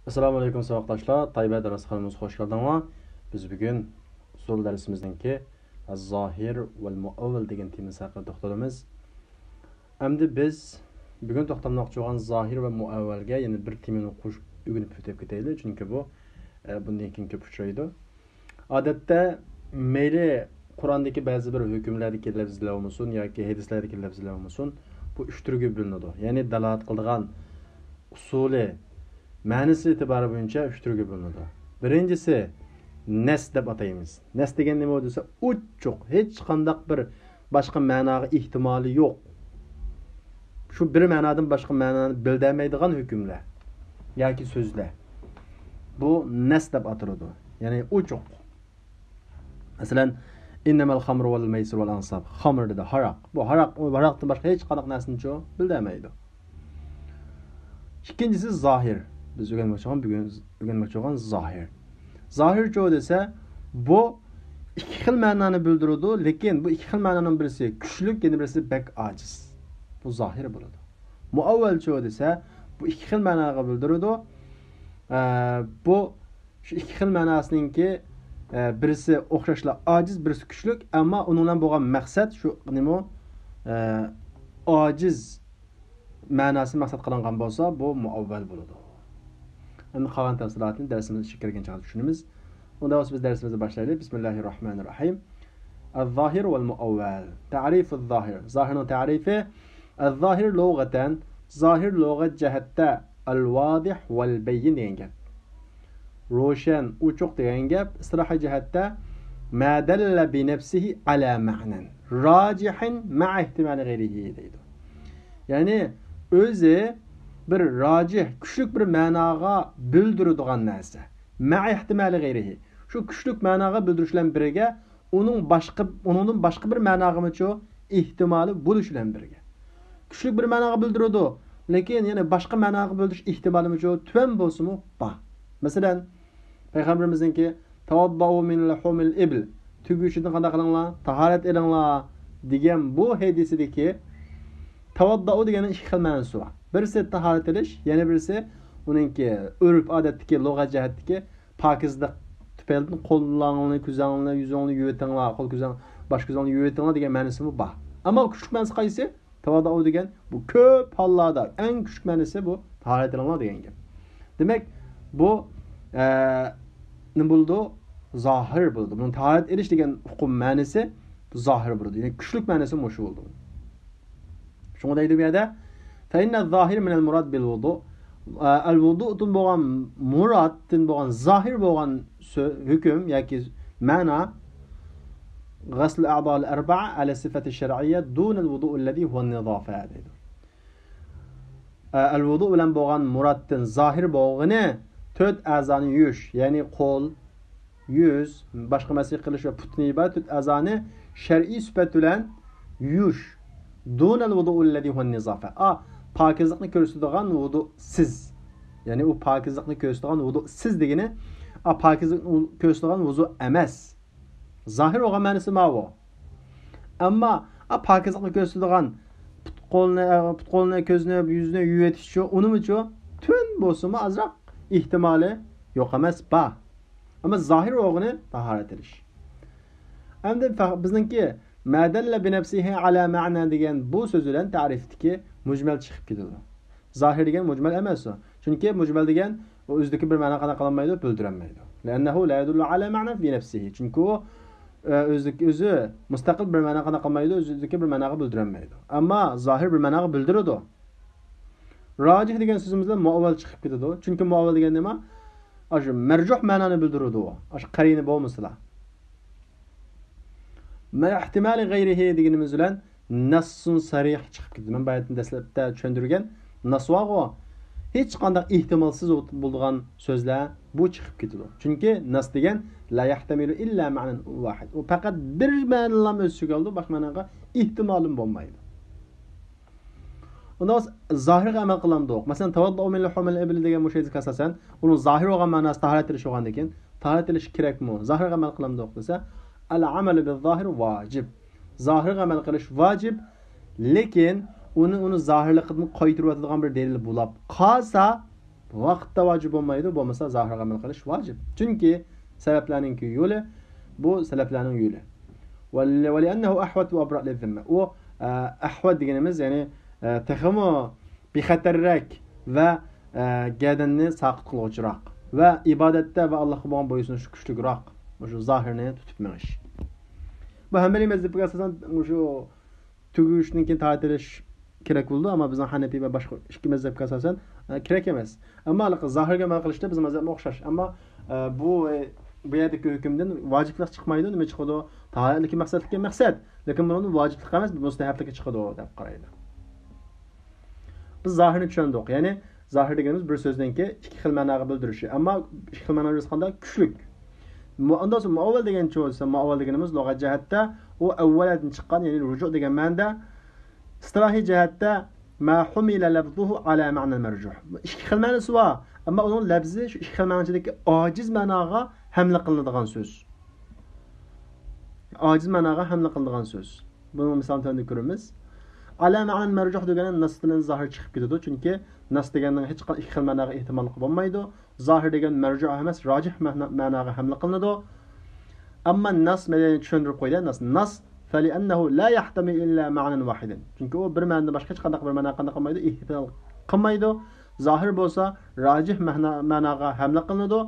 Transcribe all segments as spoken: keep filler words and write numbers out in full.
ئەسسالامۇ ئەلەيكۇم ساۋاقداشلار، تايبە دەرسخانىمىزغا خۇش كەلدىڭلار. بىز بۈگۈن ئۇسۇل دەرسىمىزنىڭكى ئەز-زاھىر ۋەل مۇئەۋۋەل دېگەن تېمىسى ھەققىدە توختىلىمىز. ئەمدى بىز بۈگۈن توختالماقچى بولغان زاھىر ۋە مۇئەۋۋەلگە يەنە بىر تېمىنى قوشۇپ ئۆگىنىپ ئۆتۈپ كېتەيلى، چۈنكى بۇ، ئە، بۇندىن كېيىن كۆپ ئۇچرايدۇ. ئادەتتە مەيلى قۇراندىكى بەزى بىر ھۆكۈملەردىكى لەپزىلەر بولمىسۇن ياكى ھەدىسلەردىكى لەپزىلەر بولمىسۇن، بۇ ئۈچ تۈرگە بۆلۈنىدۇ. يەنى دالالەت قىلىدىغان ئۇسۇلى، مەنىسى ئېتىبارى بويىچە ئۈچ تۈرگە بۆلۈنىدۇ. بىرىنچىسى نەس دەپ ئاتايمىز. نەس دېگەن نېمە دېسە، ئوچۇق، ھېچقانداق بىر باشقا مەناغا ئېھتىمالى يوق. شۇ بىر مەنادىن باشقا مەنانى بىلدۈرمەيدىغان ھۆكۈملەر ياكى سۆزلەر. بۇ نەس دەپ ئاتىلىدۇ. يەنى ئوچۇق. مەسىلەن، ئىننەمەل خەمرۇ ۋەل مەيسىر ۋەل ئانساب. خەمر دېدى، ھاراق. بۇ ھاراق، ھاراقتىن باشقا ھېچقانداق نەرسىنىچۇ بىلدۈرمەيدۇ. ئىككىنچىسى زاھىر. بىز ئۆگەنمەكچى بولغان، بۈگۈن ئۆگەنمەكچى بولغان زاھىر. زاھىرچۇ دېسە، بۇ ئىككى خىل مەنانى بىلدۈرىدۇ، لېكىن بۇ ئىككى خىل مەنانىڭ بىرسى كۈچلۈك، يەنە بىرسى بەك ئاجىز. بۇ زاھىر بولىدۇ. مۇئەۋۋەلچۇ دېسە، بۇ ئىككى خىل مەناغا بىلدۈرىدۇ. ئە، بۇ شۇ ئىككى خىل مەناسىنىڭكى، ئە، بىرسى ئوخشاشلا ئاجىز، بىرسى كۈچلۈك، ئەمما ئۇنىڭ بىلەن بولغان مەقسەت شۇ نېمە، ئە، ئاجىز مەناسى مەقسەت قىلىنغان بولسا، بۇ مۇئەۋۋەل بولىدۇ. ئەمدى قالغان تەپسىلاتنى دەرسىمىز ئىچىگە كىرگەن چاغدا چۈشىنىمىز. ئۇندا بولسا بىز دەرسىمىزنى باشلايلى. بىسمىللاھىررەھمانىررەھىم. ئەز-زاھىر ۋەل مۇئەۋۋەل. تەرىفۇز-زاھىر. زاھىرنىڭ تەرىپى. ئەز-زاھىر لۇغەتەن. زاھىر لۇغەت جەھەتتە ئەل-ۋازىھ ۋەل-بەييىن دېگەن گەپ. روشەن، ئوچۇق دېگەن گەپ. ئىستىلاھىي جەھەتتە ما دەللە بىنەفسىھى ئەلا مەنەن راجىھىن مەئە ئېھتىمالى غەيرىھى دەيدۇ. يەنى ئۆزى بىر راجىھ، كۈچلۈك بىر مەناغا بىلدۈرىدىغان نەرسە. مەئە ئېھتىمالى غەيرىھى. شۇ كۈچلۈك مەناغا بىلدۈرۈش بىلەن بىرگە ئۇنىڭ باشقا، ئۇنىڭدىن باشقا بىر مەناغىمۇچۇ ئېھتىمالى بولۇش بىلەن بىرگە. كۈچلۈك بىر مەناغا بىلدۈرىدۇ، لېكىن يەنە باشقا مەناغا بىلدۈرۈش ئېھتىمالىمۇچۇ تۆۋەن بولسىمۇ بار. مەسىلەن، پەيغەمبىرىمىزنىڭكى تەۋەددەئۇ مىن لۇھۇمىل ئىبىل، تۆگە گۆشىدىن قانداق قىلىڭلار؟ تاھارەت ئېلىڭلار دېگەن بۇ ھەدىسىدىكى تەۋەددەئۇ دېگەننىڭ ئىككى خىل مەنىسى بار. بىرسى تاھارەت ئېلىش، يەنە بىرسى ئۇنىڭكى ئۆرپ ئادەتتىكى، لۇغەت جەھەتتىكى پاكىزلىق تۈپەيلىدىن قوللاڭلارنى، كۆزۈڭلارنى، يۈزۈڭلارنى يۇيۇۋېتىڭلار، قول كۆزۈڭ، باش كۆزۈڭلارنى يۇيۇۋېتىڭلار دېگەن مەنىسىمۇ بار. ئەمما كۈچلۈك مەنىسى قايسى؟ تەۋەددۇئۇ دېگەن بۇ كۆپ ھاللاردا ئەڭ كۈچلۈك مەنىسى بۇ تاھارەت ئېلىڭلار دېگەن گەپ. دېمەك، بۇ، ئە، نېمە بولىدۇ؟ زاھىر بولىدۇ. بۇنىڭ تاھارەت ئېلىش دېگەن ئۇقۇم مەنىسى زاھىر بولىدۇ. يەنى كۈچلۈك مەنىسى مۇشۇ بولىدۇ. شۇڭا دەيدۇ بۇ يەردە، فەئىننە زاھىر مىنەل مۇراد بىل ۋۇدۇ. ئە، ئەل ۋۇدۇدىن بولغان مۇرادتىن بولغان زاھىر بولغان سۆ-، ھۆكۈم ياكى مەنا غەسلۇ ئەزالىل ئەربەئە ئەلە سىفەتى شەرئىيە دۇنەل ۋۇدۇئىللەزى ھۇۋەن نىزافە دەيدۇ. ئە، ئەل ۋۇدۇ بىلەن بولغان مۇرادتىن زاھىر بولغىنى تۆت ئەزانى يۇيۇش، يەنى قول، يۈز، باشقا مەسىھ قىلىش ۋە پۇتتىن ئىبارەت تۆت ئەزانى شەرئىي سۈپەت بىلەن يۇيۇش. دۇنەل ۋۇدۇئىللەزى ھۇۋەن نىزافە. ئا، پاكىزلىقنى كۆرسىتىدىغان ۋۇدۇسىز. يەنى ئۇ پاكىزلىقنى كۆرسىتىدىغان ۋۇدۇسىز دېگىنى، ئا، پاكىزلىقنى كۆرسىتىدىغان ۋۇزۇ ئەمەس. زاھىر بولغان مەنىسى ماۋۇ. ئەمما، ئا، پاكىزلىقنى كۆرسىتىدىغان پۇت قولنى، ئا، پۇت قولنى، كۆزنى، يۈزنى يۇيۇۋېتىشچۇ، ئۇنىمۇچۇ تۆۋەن بولسىمۇ ئازراق ئېھتىمالى يوق ئەمەس، بار. ئەمما زاھىر بولغىنى تاھارەت ئېلىش. ئەمدى فە-، بىزنىڭكى ما دەللە بىنەپسىھى ئەلا مەنە دېگەن بۇ سۆز بىلەن تەرىپتىكى مۇجمەل چىقىپ كېتىدۇ. زاھىر دېگەن مۇجمەل ئەمەس ئۇ. چۈنكى مۇجمەل دېگەن ئۇ ئۆزىدىكى بىر مەنانى قانداق قىلالمايدۇ؟ بىلدۈرەلمەيدۇ. لىئەننەھۇ لا يەدۇللۇ ئەلا مەنە بىنەپسىھى. چۈنكى ئۇ، ئە، ئۆزىدىكى، ئۆزى مۇستەقىل بىر مەنانى قانداق قىلالمايدۇ؟ ئۆزىدىكى بىر مەناغا بىلدۈرەلمەيدۇ. ئەمما زاھىر بىر مەناغا بىلدۈرىدۇ. راجىھ دېگەن سۆزىمىزدە مۇئەۋۋەل چىقىپ كېتىدۇ. چۈنكى مۇئەۋۋەل دېگەن نېمە؟ ئاشۇ مەرجۇھ مەنانى بىلدۈرىدۇ. ئاشۇ قەرىنە بولمىسىلا. مەئە ئېھتىمالى غەيرىھى دېگىنىمىز بىلەن نەسسۇن سەرىھ چىقىپ كېتىدۇ. مەن باياتىن دەسلەپتە چۈشەندۈرگەن نەس بارغۇ، ھېچقانداق ئېھتىمالسىز بولىدىغان سۆزلەر بۇ چىقىپ كېتىدۇ. چۈنكى نەس دېگەن لا يەھتەمىلۇ ئىللا مەنەن ۋاھىد. ئۇ پەقەت بىر مەنىلا ئۆز ئىچىگە ئالىدۇ، باشقا مەناغا ئېھتىمالىمۇ بولمايدۇ. ئۇندا زاھىرغا ئەمەل قىلامدۇق؟ مەسىلەن، تەۋەددۇئۇ مىن لۇھۇمىل ئىبىل دېگەن مۇشۇ ھەدىسكە ئاساسەن، ئۇنىڭ زاھىر بولغان مەناسى تاھارەت ئېلىش بولغاندىكىن، تاھارەت ئېلىش كېرەكمۇ؟ زاھىرغا ئەمەل قىلامدۇق دېسە، ئەل ئەمەلۇ بىز زاھىر ۋاجىب. زاھىرغا ئەمەل قىلىش ۋاجىب، لېكىن ئۇنى، ئۇنى زاھىرلىقىدىن قايتۇرۇۋېتىدىغان بىر دەلىل بولاپ قالسا، ۋاقىتتا ۋاجىپ بولمايدۇ، بولمىسا زاھىرغا ئەمەل قىلىش ۋاجىپ. چۈنكى سەلەپلەرنىڭكى يولى، بۇ سەلەپلەرنىڭ يولى. ۋە-، ۋەلىئەننەھۇ ئەھۋەت ۋە ئەبرەئ لىززىممە. ئۇ، ئە، ئەھۋەت دېگىنىمىز، يەنى، ئە، تېخىمۇ بىخەتەررەك ۋە، ئە، گەدەننى ساقىت قىلغۇچىراق ۋە ئىبادەتتە ۋە ئاللاھقا بولغان بويسۇنۇش كۈچلۈكرەك. مۇشۇ زاھىرنى تۇتۇپ مېڭىش. بۇ ھەمبەلىي مەزھەپكە ئاساسەن مۇشۇ تۈگىگۈچتىن كېيىن تارتىۋېلىش كېرەك بولىدۇ، ئەمما بىزنىڭ ھەنەپىي ۋە باشقا ئىككى مەزھەپكە ئاساسەن، ئە، كېرەك ئەمەس. ئەمما ھېلىقى زاھىرغا ئەمەل قىلىشتا بىزنىڭ مەزھەپمۇ ئوخشاش. ئەمما، ئە، بۇ، ئە، بۇ يەردىكى ھۆكۈمدىن ۋاجىپلىق چىقمايدۇ، نېمە چىقىدۇ؟ تاھارەتلىكى مەقسەتلىكى مەقسەت. لېكىن بۇنىڭدىن ۋاجىپلىق ئەمەس، مۇستەھەپلىكى چىقىدۇ دەپ قارايدۇ. بىز زاھىرنى چۈشەندۇق. يەنى زاھىر دېگىنىمىز بىر سۆزنىڭكى ئىككى خىل مەناغا بىلدۈرۈشى. ئەمما ئىككى خىل مەناغا بىلدۈرۈش قانداق؟ كۈچلۈك. مۇ-، ئاندىن سوڭ مۇئەۋۋەل دېگەنچە بولسا، مۇئەۋۋەل دېگىنىمىز لۇغەت جەھەتتە ئۇ ئەۋۋەلدىن چىققان، يەنى رۇجۇ دېگەن مەنىدە. ئىستىلاھىي جەھەتتە ما ھۇمىلە لەفزۇھۇ ئەلا مەنەل مەرجۇھ. ئىككى خىل مەنىسى بار. ئەمما ئۇنىڭ لەپزى شۇ ئىككى خىل مەنىسىدىكى ئاجىز مەناغا ھەملە قىلىنىدىغان سۆز. ئاجىز مەناغا ھەملە قىلىنىدىغان سۆز. بۇنىڭ مىسالىنى تۆۋەندە كۆرىمىز. ئەلا مەنەل مەرجۇھ دېگەن نەس بىلەن زاھىر چىقىپ كېتىدۇ. چۈنكى نەس دېگەننىڭ ھېچقانداق ئىككى خىل مەناغا ئېھتىماللىقى بولمايدۇ. زاھىر دېگەن مەرجۇھ ئەمەس، راجىھ مەنا-، مەناغا ھەملە قىلىنىدۇ. ئەمما نەس، مەن چۈشەندۈرۈپ قويدى، نەس، نەس، فەلىئەننەھۇ لا يەھتەمىلۇ ئىللا مەنەن ۋاھىدەن. چۈنكى ئۇ بىر مەنىدىن باشقا ھېچقانداق بىر مەنا قانداق قىلمايدۇ؟ ئېھتىمال قىلمايدۇ. زاھىر بولسا راجىھ مەنا-، مەناغا ھەملە قىلىنىدۇ.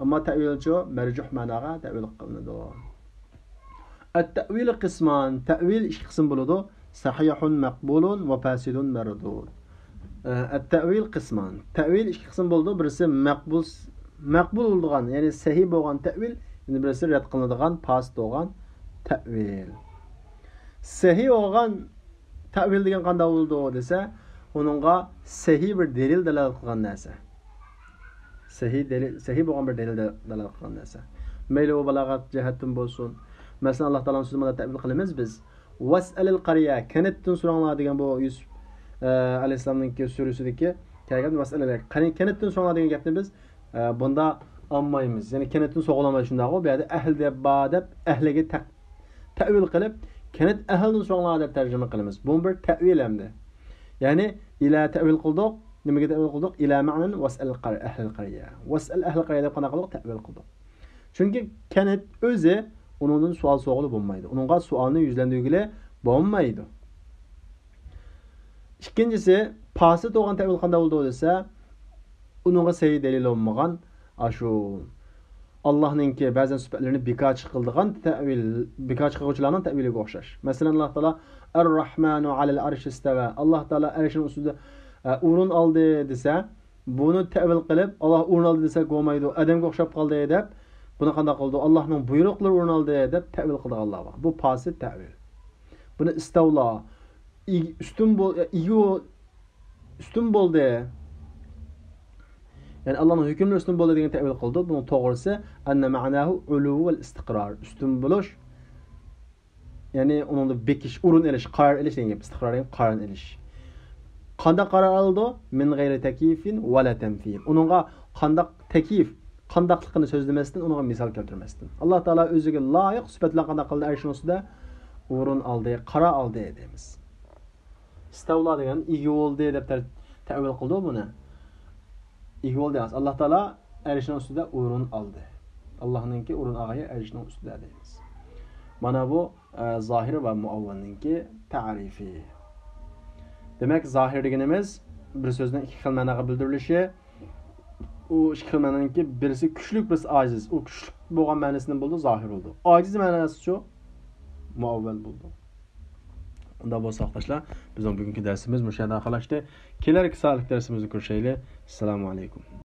ئەمما تەئۋىلچۇ مەرجۇھ مەناغا تەئۋىل قىلىنىدۇ. ئەت-تەئۋىلۇ قىسمان، تەئۋىل ئىككى قىسىم بولىدۇ. سەھىھۇن مەقبۇلۇن ۋە پاسىدۇن مەردۇد. ئە، ئەت-تەئۋىل قىسمان. تەئۋىل ئىككى قىسىم بولىدۇ. بىرسى مەقبۇل، مەقبۇل بولىدىغان، يەنى سەھىھ بولغان تەئۋىل، يەنە بىرسى رەت قىلىنىدىغان، پاسىد بولغان تەئۋىل. سەھىھ بولغان تەئۋىل دېگەن قانداق بولىدۇ دېسە، ئۇنىڭغا سەھىھ بىر دەلىل دالالەت قىلغان نەرسە. سەھىھ دەلىل، سەھىھ بولغان بىر دەلىل دالالەت قىلغان نەرسە. مەيلى ئۇ بالاغەت جەھەتتىن بولسۇن. مەسىلەن، ئاللا تائالانىڭ سۆزىنى مانا تەئۋىل قىلىمىز بىز. ۋەسئەلىل قەريە، كەنتتىن سوراڭلار دېگەن بۇ يۈسۈپ، ئە، ئەلەيھىسسالامنىڭكى سۈرىسىدىكى كەلگەن ۋەسئەلىل قەريە، كەنتتىن سوراڭلار دېگەن گەپنى بىز، ئە، بۇندا ئالمايمىز. يەنى كەنتتىن سوراڭلىمايدۇ شۇنداقغۇ، بۇ يەردە ئەھلى دەپ بار دەپ، ئەھلىگە تەق-، تەئۋىل قىلىپ، كەنت ئەھلىدىن سوراڭلار دەپ تەرجىمە قىلىمىز. بۇمۇ بىر تەئۋىل ئەمدى. يەنى ئىلە تەئۋىل قىلدۇق. نېمىگە تەئۋىل قىلدۇق؟ ئىلە مەنەن ۋەسئەل قەر-، ئەھلىل قەريە. ۋەسئەل ئەھلىل قەريە دەپ قانداق قىلدۇق؟ تەئۋىل قىلدۇق. چۈنكى كەنت ئۆزى ئۇنىڭدىن سوئال سوغىلى بولمايدۇ. ئۇنىڭغا سوئالنى يۈزلەندۈرگىلى بولمايدۇ. ئىككىنچىسى، پاسىد بولغان تەئۋىل قانداق بولىدۇ دېسە، ئۇنىڭغا سەھىھ دەلىل بولمىغان، ئاشۇ ئاللاھنىڭكى بەزەن سۈپەتلىرىنى بىكارچى قىلىدىغان تەئۋىل، بىكارچى قىلغۇچىلارنىڭ تەئۋىلىگە ئوخشاش. مەسىلەن، ئاللا تائالا ئەر-رەھمانۇ ئەلەل ئەرشى ئىستەۋە، ئاللا تائالا ئەرشنىڭ ئۈستىدە، ئە، ئورۇن ئالدى دېسە، بۇنى تەئۋىل قىلىپ، ئاللا ئورۇن ئالدى دېسەك بولمايدۇ، ئادەمگە ئوخشاپ قالدى دەپ، بۇنى قانداق قىلىدۇ؟ ئاللانىڭ بۇيرۇقلىرى ئورۇن ئالدى دەپ تەئۋىل قىلىدىغانلار بار. بۇ پاسىد تەئۋىل. بۇنى ئىستەۋلا، ئىگ-، ئۈستۈن بول-، ئىگە بول-، ئۈستۈن بولدى. يەنى ئاللانىڭ ھۆكۈملىرى ئۈستۈن بولدى دېگەن تەئۋىل قىلىدۇ. بۇنىڭ توغرىسى، ئەننە مەناھۇ ئۇلۇۋ ۋەل ئىستىقرار. ئۈستۈن بولۇش، يەنى ئۇنىڭدا بېكىش، ئورۇن ئېلىش، قارار ئېلىش دېگەن گەپ. ئىستىقرار دېگەن قارار ئېلىش. قانداق قارار ئالىدۇ؟ مىن غەيرى تەكيىفىن ۋەلا تەمسىل. ئۇنىڭغا قانداق تەكيىف، قانداقلىقىنى سۆزلىمەستىن، ئۇنىڭغا مىسال كەلتۈرمەستىن. ئاللا تائالا ئۆزىگە لايىق سۈپەت بىلەن قانداق قىلدى؟ ئەرشنىڭ ئۈستىدە ئورۇن ئالدى، قارار ئالدى دەيمىز. ئىستەۋلا دېگەن ئىگە بولدى دەپ تەر-، تەئۋىل قىلدى بۇنى. ئىگە بولدى ئەمەس. ئاللا تائالا ئەرشنىڭ ئۈستىدە ئورۇن ئالدى. ئاللانىڭكى ئورۇن ئالغان يەر ئەرشنىڭ ئۈستىدە دەيمىز. مانا بۇ، ئە، زاھىر ۋە مۇئەۋۋەلنىڭكى تەرىپى. دېمەك، زاھىر دېگىنىمىز بىر سۆزنىڭ ئىككى خىل مەناغا بىلدۈرۈلۈشى، ئۇ ئىككى خىل مەنانىڭكى بىرسى كۈچلۈك، بىرسى ئاجىز. ئۇ كۈچلۈك بولغان مەنىسىنى بولىدۇ، زاھىر بولىدۇ. ئاجىز مەناسىچۇ؟ مۇئەۋۋەل بولىدۇ. ئۇنداق بولسا، ئاقداشلار، بىزنىڭ بۈگۈنكى دەرسىمىز مۇشۇ يەردە ئاخىرلاشتى. كېلەركى سائەتلىك دەرسىمىزدە كۆرۈشەيلى. ئەسسالامۇ ئەلەيكۇم.